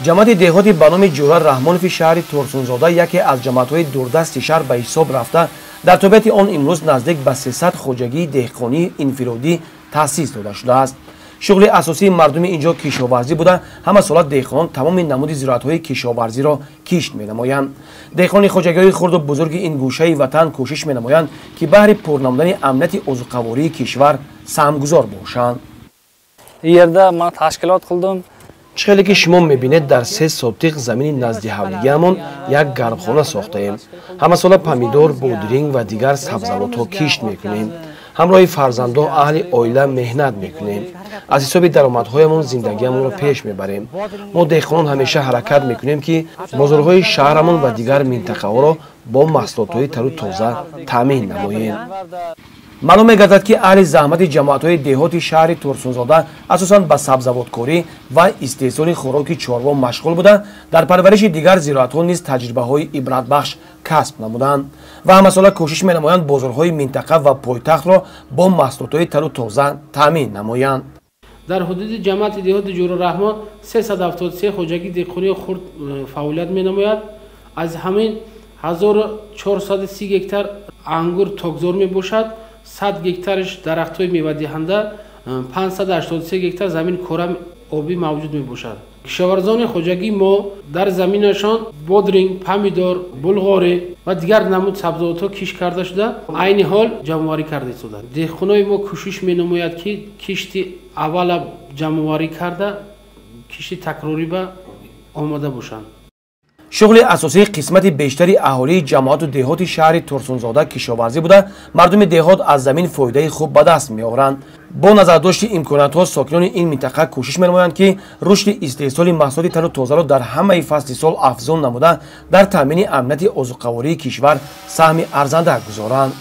Ҷамоати деҳоти ба номи Ҷӯра Раҳмонови шаҳри Турсунзода яке аз ҷамоатҳои дурдасти шаҳр ба ҳисоб рафта, дар тобеати он имрӯз наздик ба 300 хоҷагии деҳқонии инфиродӣ таъсис дода шудааст. Шуғли асосии мардуми ин ҷо кишоварзӣ буда, ҳамасола деҳқонон тамоми намуди зироатҳои кишоварзиро кишт менамоянд. Деҳқони хоҷагиҳои хурду бузурги ин гӯшаи ватан кӯшиш менамоянд, ки баҳри пур намудани амнияти озуқавории кишвар саҳмгузор бошанд. Yerda man tashkilot qildim. Чӣ хеле ки шумо мебинед, дар 3 сотиқ замини назди ҳавлигиамон як гармхона сохтаем. Ҳамасола помидор, бодринг ва дигар сабзавотҳо кишт мекунем. Ҳамроҳи фарзандо, аҳли оила меҳнат мекунем. Аз ҳисоби даромадҳоямон зиндагиамонро пеш мебарем. Мо деҳқонон ҳамеша ҳаракат мекунем, ки бозорҳои шаҳрамон ва дигар минтақаҳоро бо маҳсулотҳои тару тоза таъмин намоем. Маълум мегардад, ки аҳли заҳмати ҷамоатҳои деҳоти шаҳри Турсунзода асосан ба сабзавоткорӣ ва истеҳсоли хӯроки чорво машғул буда, дар парвариши дигар зироатҳо низ таҷрибаҳои ибратбахш касб намуданд ва ҳамасола кӯшиш менамоянд бозорҳои минтақа ва пойтахтро бо маҳсулотҳои тару тоза таъмин намоянд. Дар ҳудуди ҷамоати деҳоти Ҷӯра Раҳмон 373 хоҷагии деҳқонии хурд фаъолият менамояд. Аз ҳамин 1430 гектар ангур токзор мебошад, 100 гектараш дарахтҳои мевадиҳанда, 583 гектар замин корам обӣ мавҷуд мебошад. Кишоварзони хоҷагии мо дар заминашон бодринг, помидор, булғорӣ ва дигар намуд сабзавотҳо кишт карда шуда, айни ҳол ҷамъоварӣ карда истодаанд. Деҳқонои мо кӯшиш менамояд, ки кишти аввала ҷамъоварӣ карда, кишти такрорӣ ба омода бошанд. Шуғли асосии қисмати бештари аҳолии ҷамоату деҳоти шаҳри Турсунзода кишоварзӣ буда, мардуми деҳот аз замин фоидаи хуб ба даст меоранд. Бо назардошти имкониятҳо сокинони ин минтақа кӯшиш менамоянд, ки рушди истеҳсоли маҳсулоти тару тозаро дар ҳамаи фасли сол афзун намуда, дар таъмини амнияти озуқавории кишвар саҳми арзанда гузоранд.